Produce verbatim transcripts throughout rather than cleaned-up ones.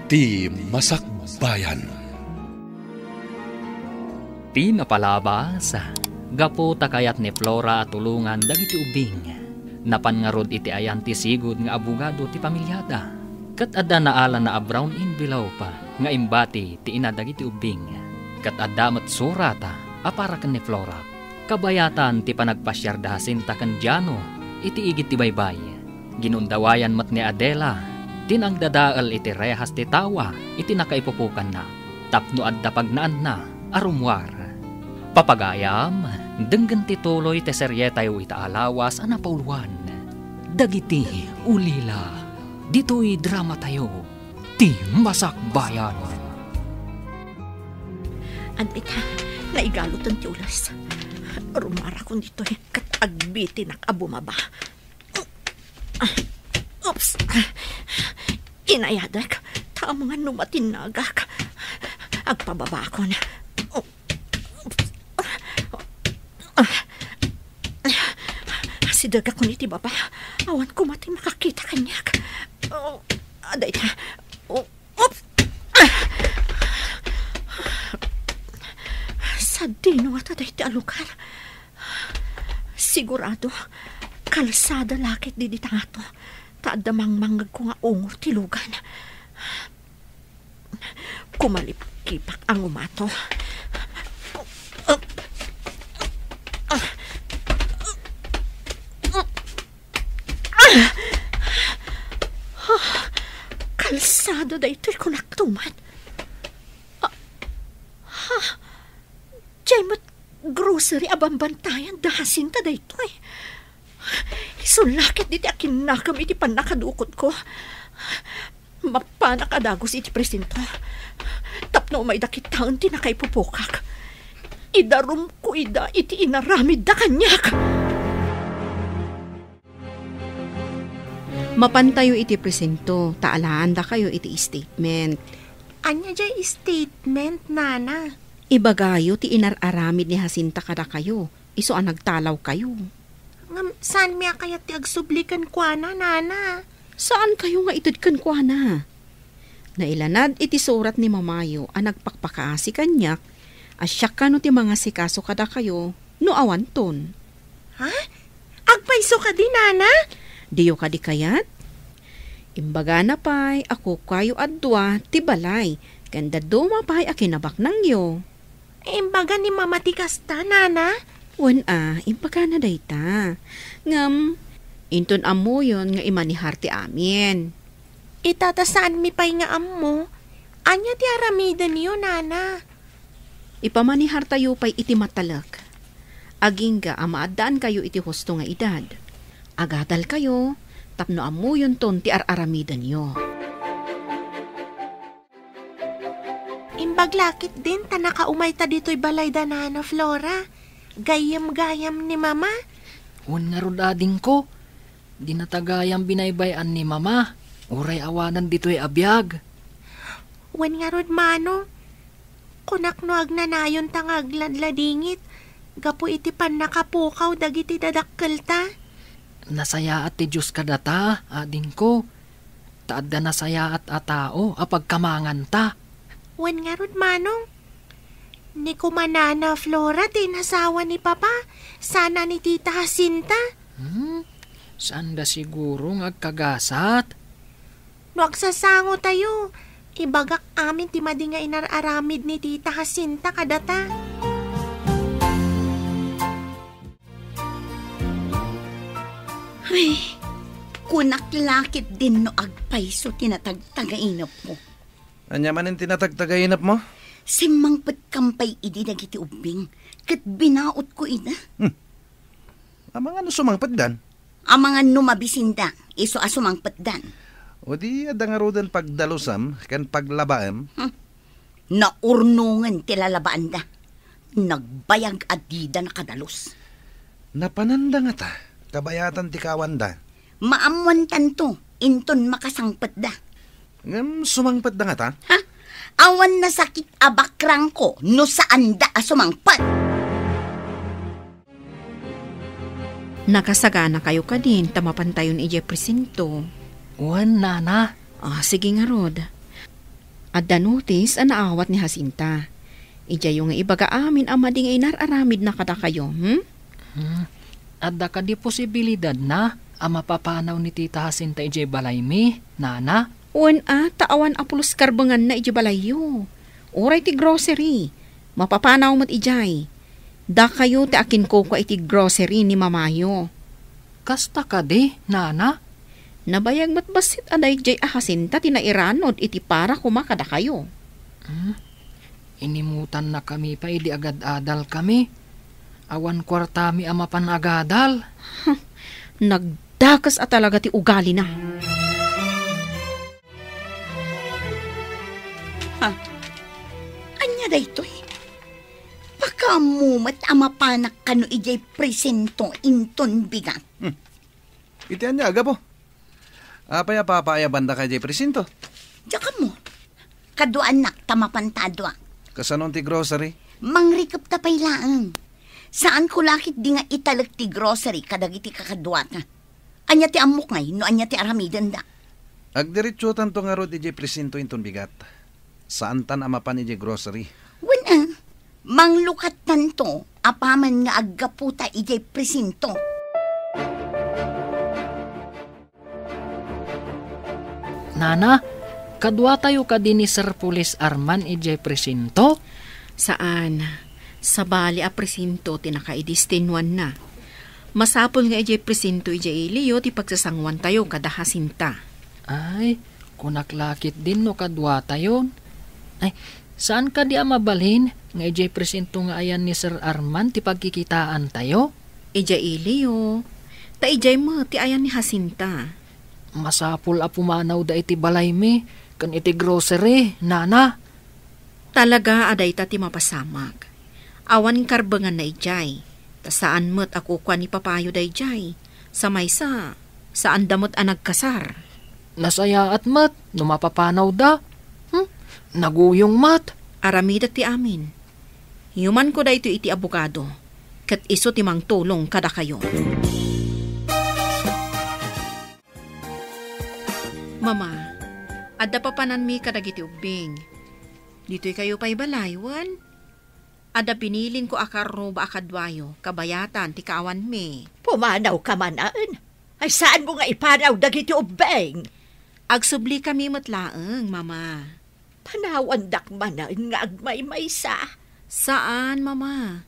Ti Masakbayan. Ti napalabas, gapu ta kayat ni Flora a tulongan dagiti ubbing. Napan ngarud iti ayan ti sigud nga abogado ti pamilyada. Ket adda naalana a brown envelope nga imbati ti ina dagiti ubbing. Ket adda met surata a para ken ni Flora. Kabayatan ti panagpasiar da Jacinta ken Jano iti igid ti baybay. Ginundawayan met ni Adela ti nangdadael iti rehas ti tawa iti nakaipupokanna tapno adda pagnaanna a rummuar. Papagayam, denggen ti tuloy ti serietayo ita a lawas a napauluan. Dagiti ulila, ditoy dramatayo, Ti Masakbayan. Adda ita, naigalutan ti ules. Rumarakon ditoy ket agbitinak a bumaba. Oops. Inayadek, ta amangan no matinnagak. Agpababakon. Sidegakon iti baba. Awan koma ti makakita kaniak. Oh, adda ita. Oh, oops! Sadino ngata daytoy a lugar? Sigurado, kalsada la ket didi tangato, ta adda mangmangngegko nga ungor ti lugan. Kumalipkipak a ngumato. Kalsada daytoy, kunak tuman. Ah, ha? Diay met grocery a bambantayan da Jacinta daytoy. Isu la ket ditoy a kinnakem iti pannakadukotko. Mapanak a dagus iti presinto tapno umayda kitaen ti nakaipupokak. Idarumko ida iti inaramidda kaniak. Mapantayo iti presinto, ta alaandakayo iti statement. Ania diay statement, Nana? Ibagayo ti inar-aramid ni Jacinta kadakayo, isu a nagtalawkayo. Ngem saanmi a kayat ti agsubli kenkuana, Nana. Saankayo nga ited kenkuana? Nailanad iti surat ni mamayo a nagpakpakaasi kaniak a siak kano ti mangasikaso kadakayo no awanton. Ha? Agpayso kadi, Nana? Diyo kadi kayat? Imbagana pay a kukuayo a dua ti balay ken dadduma pay a kinabaknangyo. Imbaga ni Mama ti kasta, Nana? Wen a, imbagana dayta. Ngem, inton ammoyon nga imanihar ti amin. Ita ta saanmi pay nga ammo. Ania ti aramidenyo, Nana? Ipamanihartayo pay iti matalek. Agingga a maaddaankayo iti husto nga edad. Agadalkayo tapno ammoyonton ti ar-aramidenyo. Imbag la ketdin ta nakaumayta ditoy balay da Nana Flora. Gayyem gayam ni Mama. Wen ngarud, adingko, dinata gayam binaybay-an ni Mama, uray awanen ditoy a biag. Wen ngarud, Manong, kunak no agnanayonta nga agladladingit gapu iti pannakapukaw dagiti dadakkelta. Nasayaat ti Dios kadata, adingko, ta adda nasayaat a tao a pagkamanganta. Wen ngarud, Manong, ni koma Nana Flora ti inasawa ni Papa, sana ni Tita Jacinta? Hmm? Saanda siguro nga agkagasat? No agsasangotayo, ibagak amin ti madi nga inar-aramid ni Tita Jacinta kadata. Ay, kunak la ketdin no agpayso ti natagtagainepmo. Ania manen ti natagtagainepmo? Simmangpetkam pay idi dagiti ubbing, ket binaotko ida. Hmm. Amangan no sumangpetdan? Amangan no mabisinda, isu a sumangpetdan. O di, adda ngaruden pagdalusem ken paglabaem? Hmm. Naurnongen ti lalabaanda. Nagbayag a dida nakadalus. Napananda ngata, kabayatan ti kaawanda. Maammoantanto, inton makasangpetda. Ngem sumangpetda ngata? Ha? Awan nasakit a bakrangko no saanda a sumangpet. Nakasaganakayo kadin ta mapantayon idiay presinto. Wen, Nana. Ah, sige ngarud. Adda notis a naawat ni Jacinta. Idiayyo nga ibaga amin a madi nga inar-aramidna kadakayo, hmm? Hmm. Adda kadi posibilidadna a mapapanaw ni Tita Jacinta idiay balaymi, Nana? Wen a, ta awan a pulos karbenganna idiay balayyo. Uray ti grocery, mapapanaw met idiay. Dakayo ti akinkukua iti grocery ni mamayo. Kasta kadi, Nana? Nabayag met bassit a daydiay a Jacinta ti nairanud iti para koma kadakayo. Hmm? Inimutannakami pay idi agad-adalkami. Awan kuartami a mapan agadal. Nagdakes a talaga ti ugalina. Ha? Ania daytoy? Pakaammo met a mapanak kano idiay presinto inton bigat. Hmm. Iti ania, Gapo? Apay a papaayabandaka idiay presinto? Diak ammo. Kaduaannak ta mapanta a dua. Kasano ti grocery? Mangrikepta pay laeng. Saanko la ketdi nga italek ti grocery kadagiti kakaduata. Ania ti ammok ngay no ania ti aramidenda? Agdiretsotanto ngarud idiay presinto inton bigat. Saantan a mapan idiay grocery. Wen a, manglukattanto apaman nga aggaputa idiay presinto. Nana, kaduatayo kadi ni Sir Police Arman idiay presinto? Saan. Sabali a presinto ti nakaidestinuanna. Masapul nga idiay presinto idiay iliyo ti pagsasanguantayo kada Jacinta. Ay, kunak la ketdin no kaduatayon. Ay, saan kadi a mabalin nga idiay presinto nga ayan ni Sir Arman ti pagkikitaantayo? Idiay iliyo. Ta idiay met ti ayan ni Jacinta. Masapul a pumanawda iti balaymi ken iti grocery, Nana. Talaga a dayta ti mapasamak. Awan karbenganna idiay, ta saan met a kukua ni papayo daydiay. Sa maysa, saanda met a nagkasar. Nasayaat met no mapapanawda. Hmm? Naguyong met. Aramidek ti amin. Yumanko daytoy iti abogado, ket isu ti mangtulong kadakayo. Mama, adda papananmi kadagiti ubbing. Ditoy kayo pay balay, wen? Adda binilinko a karruba a kaduayo, kabayatan ti kaawanmi. Pumanawka manen? Ay, saanmo nga ipanaw dagiti ubbing? Agsublikami met laeng, Mama. Panawandak manen nga agmaymaysa? Saan, Mama.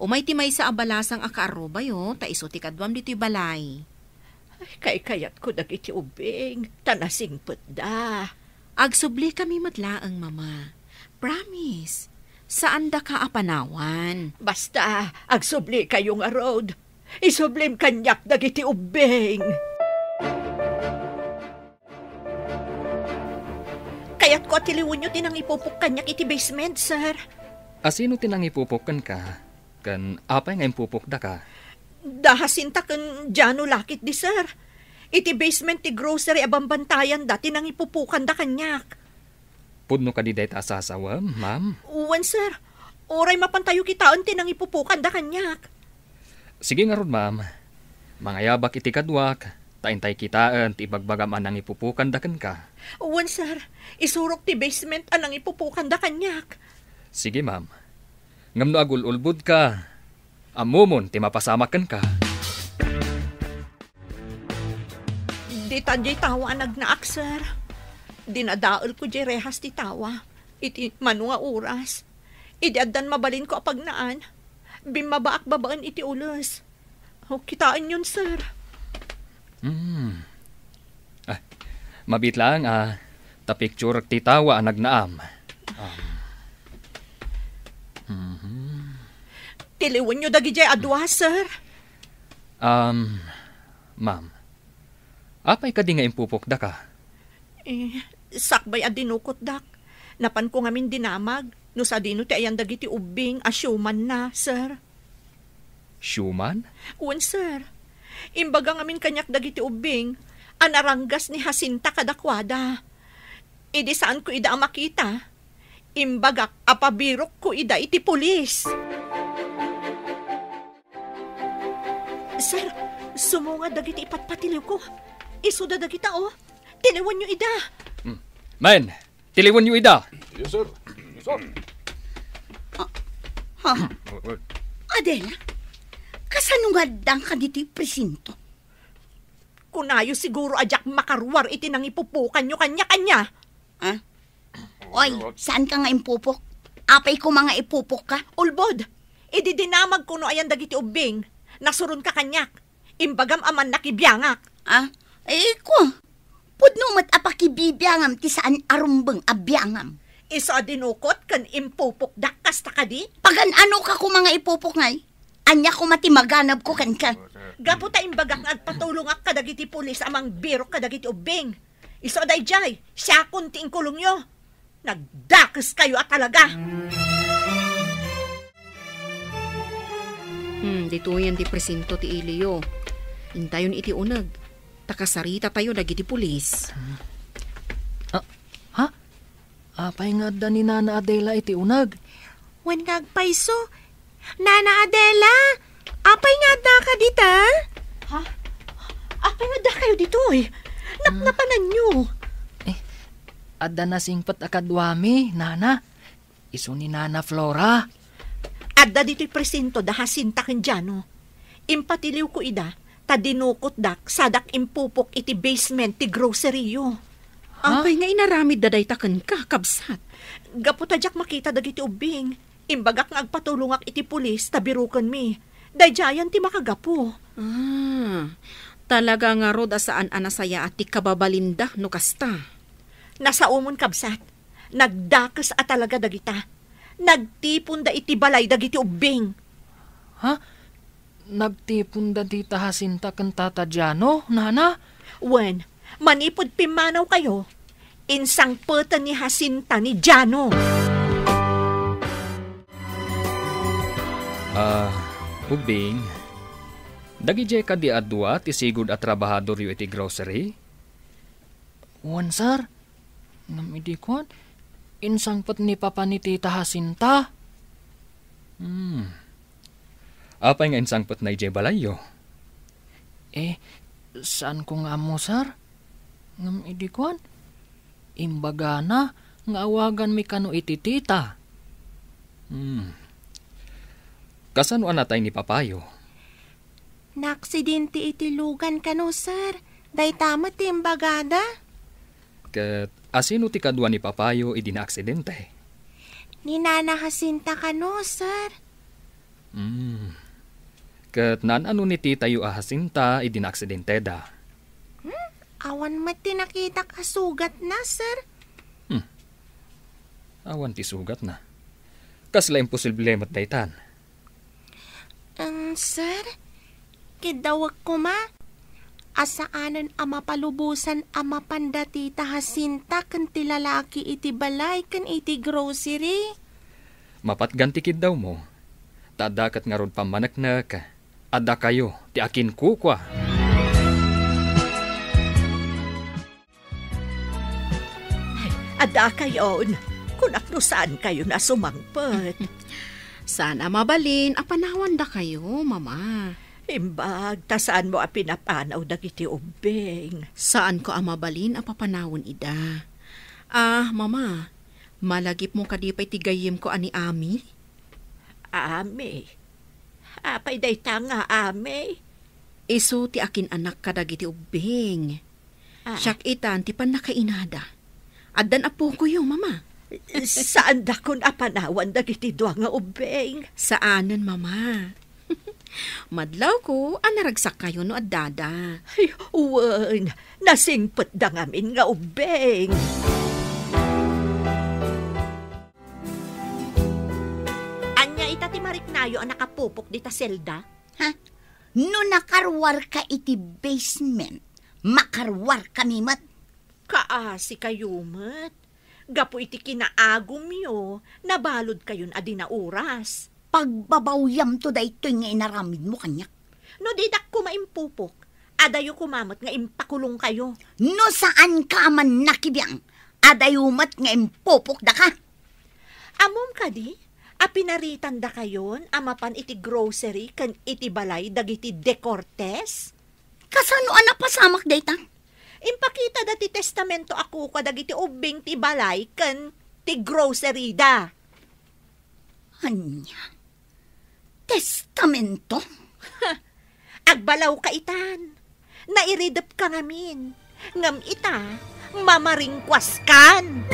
Umay ti maysa a balasang a kaarrubayo, ta isu ti kaduam ditoy balay. Ay, kaykayatko dagiti ubbing, ta nasingpetda. Agsublikami met laeng, Mama. Promise, saandaka a panawan. Basta, agsublikayo ngarud. Isublim kaniak dagiti ubbing. Kayatko a tiliwenyo ti nangipupok kaniak iti basement, sir. A sino ti nangipupok kenka? Ken apay nga impupokdaka? Da Jacinta ken Jano la ketdi, sir. Iti basement ti grocery a bambantayanda ti nangipupokanda kaniak. Pudno kadi dayta a sasawem, ma'am? Wen, sir. Uray mapantayo kitaen ti nangipupokanda kaniak. Sige ngarud, ma'am. Mangayabak iti kaduak, ta intay kitaen ti ibagbagam a nangipupokanda kenka. Wen, sir. Isurok ti basement a nangipupokanda kaniak. Sige, ma'am. Ngem no agul-ulbodka, ammomon ti mapasamak kenka. Dita diay tawa a nagnaak, sir. Dinadaelko diay rehas ti tawa iti mano nga oras. Idi addan mabalinko a pagnaan, bimmabaak babaen iti ules. O, kitaenyon, sir. Hmm. Ah, mabiit laeng a ta picturek ti tawa a nagnaam. Um, mhm. Tiliwenyo dagidiay a dua, sir. Um, ma'am, apay kadi nga impupokdaka? Eh, sakbay a dinukotdak, napanko ngamin dinamag no sadino ti ayan dagiti ubbing a siumanna, sir. Siuman? Wen, sir. Imbaga ngamin kaniak dagiti ubbing a naranggas ni Jacinta kadakuada. Idi saanko ida a makita, imbagak a pabirokko ida iti pulis. Sir, sumunga dagiti ipatpatiliwko. Isuda dagita, oh. Tiliwenyo ida. Hmm. Men, Tiliwenyo ida. Yes, sir. Yes, sir. Ha? Adela, kasano nga addanka ditoy presinto? Kunayo siguro a diak makaruar iti nangipupokanyo kaniak, ania? Ah? Oy, saanka nga impupok? Apay koma nga ipupokka? Ulbod, idi dinamagko no ayan dagiti ubbing, nasuronka kaniak. Imbagam a mannakibiangak. Ah? Eh, ko, pudno met a pakibibiangam ti saan a rumbeng a biangam. Isu a dinukot ken impupokdak kasta kadi? Pagan-anoka koma nga ipupok ngay? Ania koma ti maganabko kenka? Gapu ta imbagak nga agpatulongak kadagiti pulis a mangbirok kadagiti ubbing. Isu a daydiay, siakon ti inkulongyo. Nagdakeskayo a talaga! Hmm, ditoyen ti presinto ti iliyo. Intayon iti uneg, ta kasaritatayo dagiti pulis. Ah, ha? Apay nga adda ni Nana Adela iti uneg? Wen nga agpayso. Nana Adela, apay nga addaka dita? Ha? Apay nga addakayo ditoy? Napnapananyo. Eh, adda nasingpet a kaduami, Nana. Isu ni Nana Flora. Adda ditoy presinto da Jacinta ken Jano. Impatiliwko ida, ta dinukotdak sadak impupok iti basement ti grocery-yo. Ha? Apay nga inaramidda dayta kenka, kabsat? Gapu ta diak makita dagiti ubbing, imbagak nga agpatulongak iti pulis ta birokenmi. Daydiayen ti makagapu. Ah, talaga ngarud a saan a nasayaat ti kababalinda no kasta. Nasaomon, kabsat. Nagdakes a talaga dagita. Nagtiponda iti balay dagiti ubbing. Ha? Nagtiponda dita Jacinta ken Tata Jano, Nana? Wen, manipud pimmanawkayo, insangpeten ni Jacinta ni Jano. Ah, ubbing, dagidiay kadi a dua ti sigud a trabahadoryo iti grocery? Wen, sir. Ngem idi kuan, insangpet ni Papa ni Tita Jacinta. Hmm. Apay nga insangpetna idiay balayyo? Eh, saanko nga ammo, sir. Ngem idi kuan, imbagana nga awaganmi kano iti tita. Hmm. Kasano a natay ni papayo? Naaksidente iti lugan kano, sir. Dayta met ti imbagada. Ket asino ti kadua ni papayo idi naaksidente? Ni Nana Jacinta kano, sir. Hmm. Ket naan-ano ni titayo a Jacinta idi naaksidenteda? Hmm? Awan met ti nakitak a sugatna, sir. Hmm. Awan ti sugatna. Kasla imposible met daytan. Em, sir, kiddawek koma a saanen a mapalubosan a mapan da Tita Jacinta ken ti lalaki iti balay ken iti grocery. Mapatgan ti kiddawmo, ta adda ket ngarud pammaneknek a dakayo ti akinkukua. Adda kayon, kunak no saan kayon a sumangpet. Saan a mabalin a panawandakayo, Mama. Imbag ta saanmo a pinapanaw dagiti ubbing. Saanko a mabalin a papanawen ida. Ah, Mama, malagipmo kadi pay ti gayyemko a ni Ami? Ami? Apay dayta nga Ami? Isu ti akin-anak kadagiti ubbing. Ah. Siak itan ti pannakainada. Addan apokoyo, Mama. Saandakon a panawan dagiti dua nga ubbing? Saanen, Mama. Madlawko a naragsakkayo no addada. Ay, wen, nasingpetda ngamin nga ubbing. Ania ita ti mariknayo a nakapupok dita selda? Ha? No nakaruarka iti basement, makaruarkami met. Kaasi kayo met. Gapu iti kinaagumyo, nabalud kayon a di nauras. Pagbabawyamto daytoy nga inaramidmo kaniak. No didak koma impupok, adayo koma met nga impakulong kayo. No saanka a mannakibiang, adayo met nga impupok daka. Ammom kadi a pinaritandakayon a mapan iti grocery ken iti balay dagiti De Cortes? Kasano a napasamak dayta? Impakita da ti testamento a kukua dagiti ubbing ti balay ken ti grocery da. Ania? Testamento? Agbalaw ka itan. Nairidep ka ngamin. Ngem ita, mamaringkuas kan.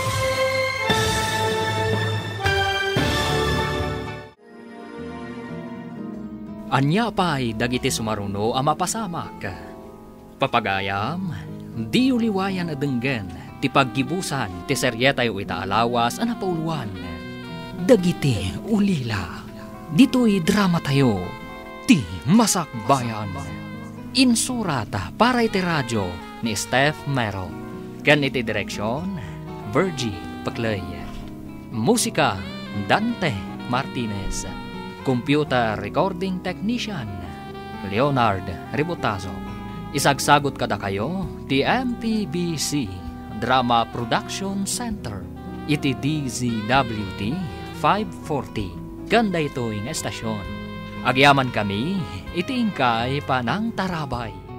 Ania pay dagiti sumaruno a mapasamak? Papagayam, diyo liwayan a denggen ti paggibusan ti serietayo ita a lawas a napauluan, Dagiti Ulila. Ditoy dramatayo, ti Masakbayan. Insurat para iti radio ni Steph Mero. Ken iti direksion, Virgie Peclay. Musika, Dante Martinez. Computer recording technician, Leonard Ributazo. Isagsagut kadakayo ti M P B C Drama Production Center iti D Z W T five forty. Ken daytoy nga estasion, agyamankami iti inkay panangtarabay.